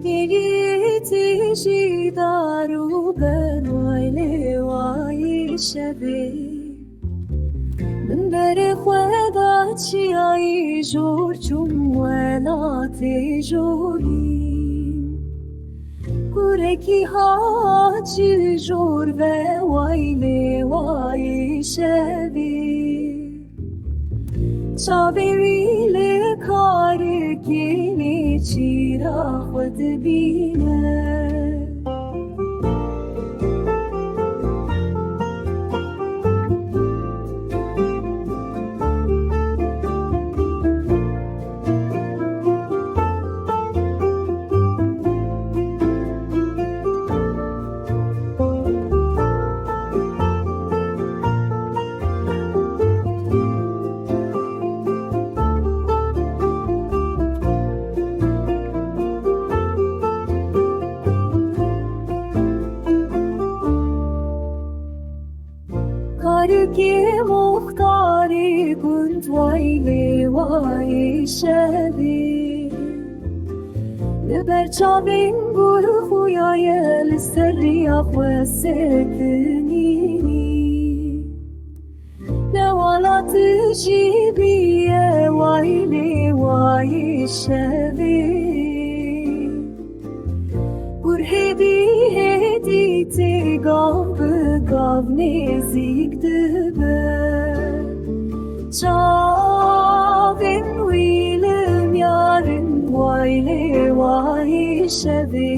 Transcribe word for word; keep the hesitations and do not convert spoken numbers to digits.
Gelî tijî dar û berwayê wayê şevê. Min berê xwe da çiyayî jor çûm welatê jorî. Kurekî hat ji jor ve waylê wayê şevê. Çavê wî li karikê nêçîra xwe dibîne. Karikê muxtarê gund waylê wayê şevê. Li ber çavên gur xuya ye, li ser riya xwe sekinî. Ne wala tu jî bîye waylê wayê şevê. Gur hêdî hêdî tê gav bi gav nêzîk dibe. Çavên wî li miyarin waylê wayê şevê.